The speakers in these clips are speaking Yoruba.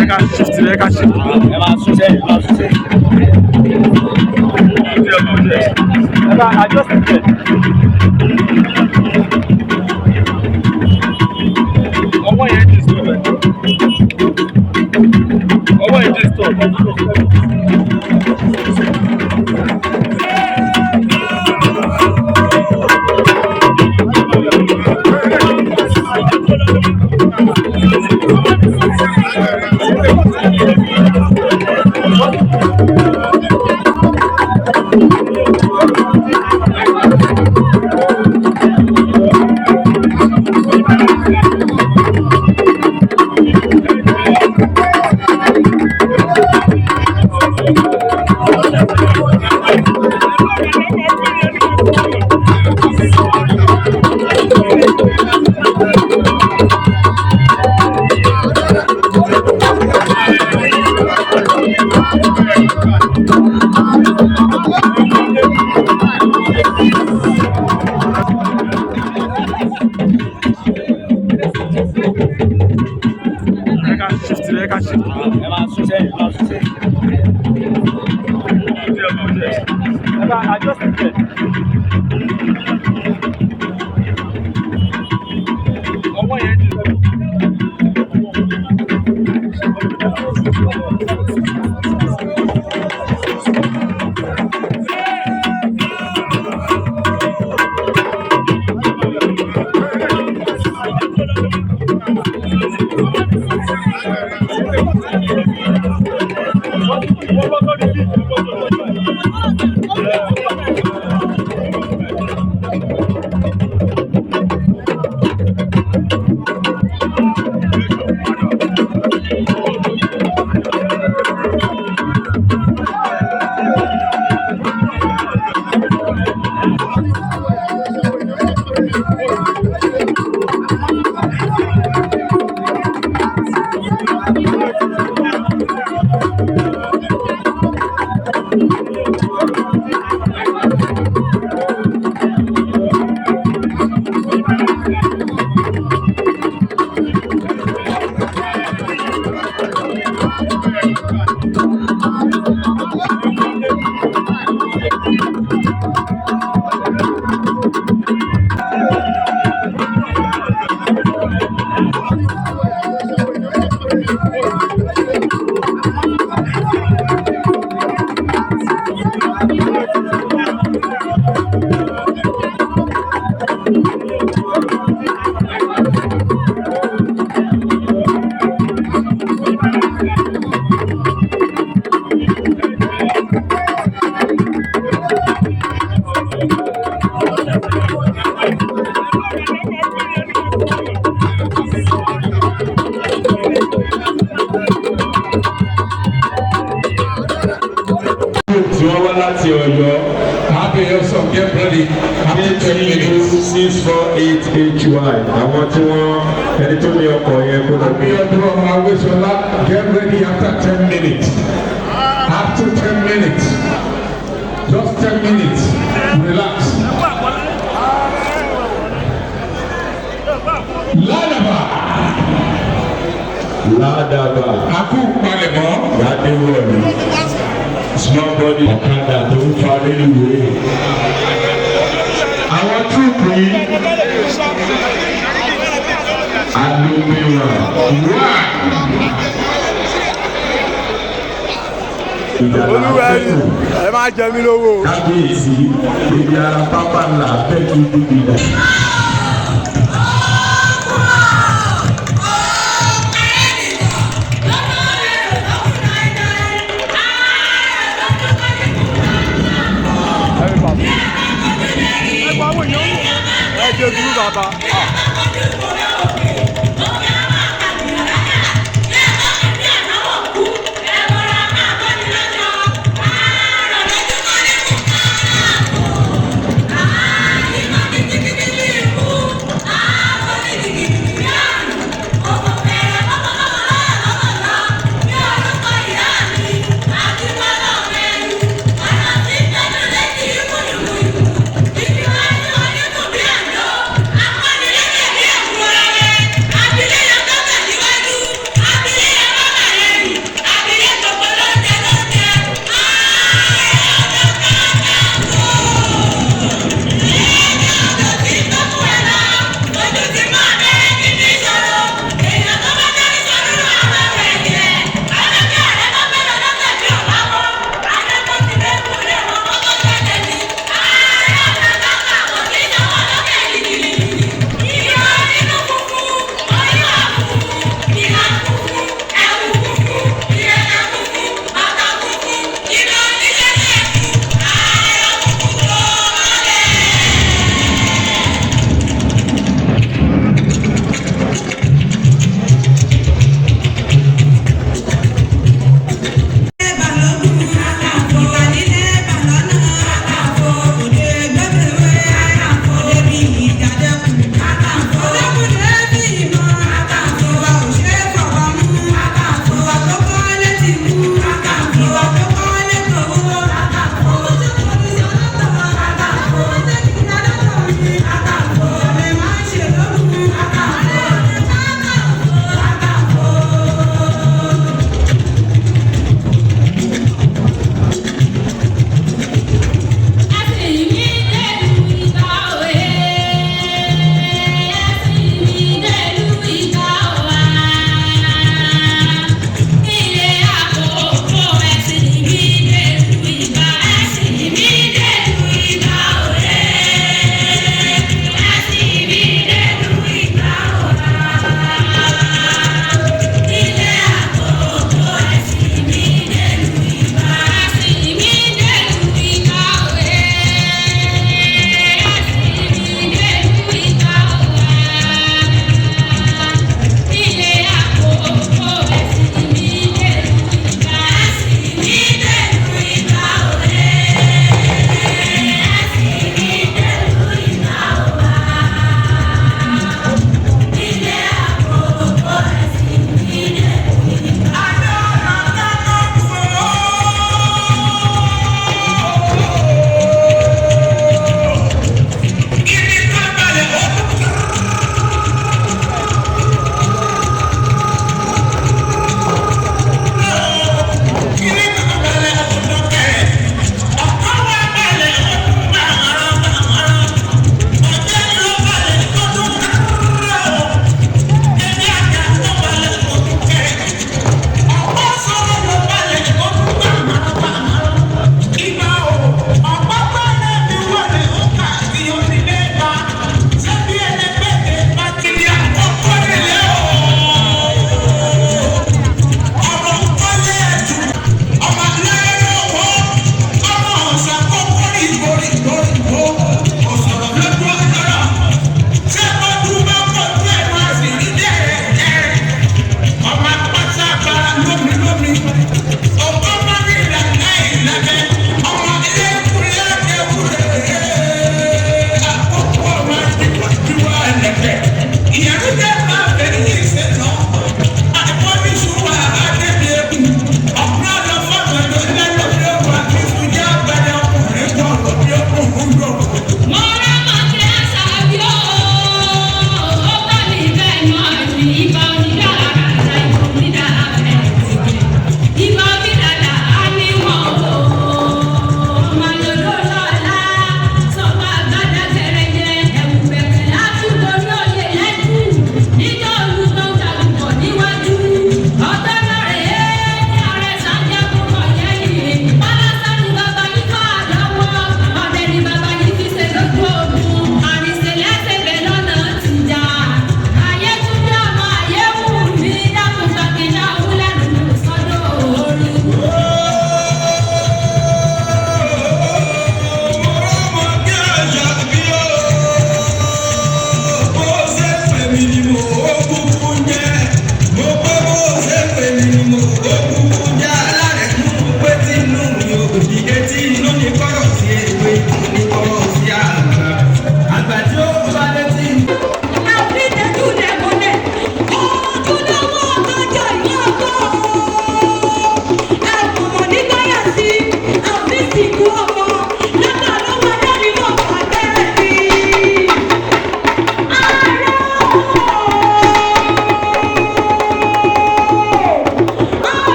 Ẹ ká shift, ẹ ká shift. Ẹ máa sún sẹ́yìn, ẹ máa sún sẹ́yìn. Ẹ bá adjust it. Ọwọ́ yẹn ti stop. Ọwọ́ yẹn ti stop. Ẹ ká shift, ẹ ká shift. Ẹ máa sún sẹ́yìn, ẹ máa sún sẹ́yìn. Ẹ bá adjust it. Ọwọ́ yẹn ti stop. Tí wọ́n wá láti Ọ̀yọ́. Abeyoso, get ready after 10 minutes. 648 HY, àwọn tí wọ́n, ẹni tó ní ọkọ̀ yẹn kó lọ gbé. Abiodun Awesola, get ready after 10 minutes. After 10 minutes, just 10 minutes, relax. Lalaba. Ládàbà. Akú palẹ̀mọ́. Ládéwọ̀lú. Small body ọ̀kadà tó ń fa rélùwé. Àwọn túùpù yìí. Alómiwà. One. Ìjàlá Olúwẹ̀rí fẹ́kù. ẹ máa jẹ mí lówó. Kábíyèsí ibi ara pápá ńlá fẹ́ kí bíbí dà. Ẹ jẹ́ dúró bàbá. Thank you.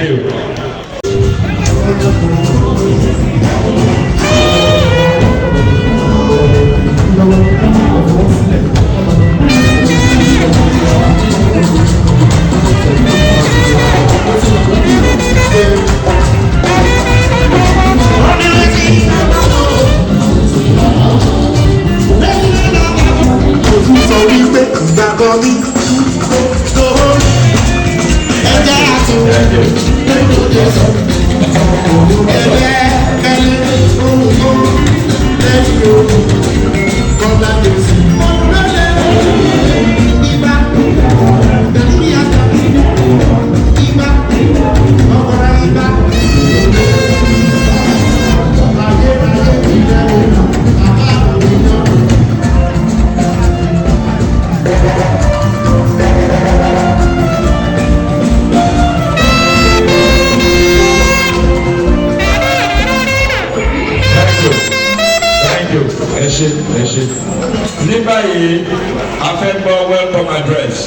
you. Sọ wípé ìgbàgbọ́ mi lórí ẹjẹ́ àti ẹgbẹ́ ẹlẹ́ ohun tó lẹ́yìn ohun kọ́lá lèsì. Ibà pẹ̀lú ìyàtọ̀ ibà ọkọ̀rọ̀ ibà. Ayérayé ìlẹ̀ òun bàbá òun náà. Thank you. Thank you. Ẹ ṣé, ẹ ṣé. Ní báyìí, a fẹ́ gbọ́ welcome address.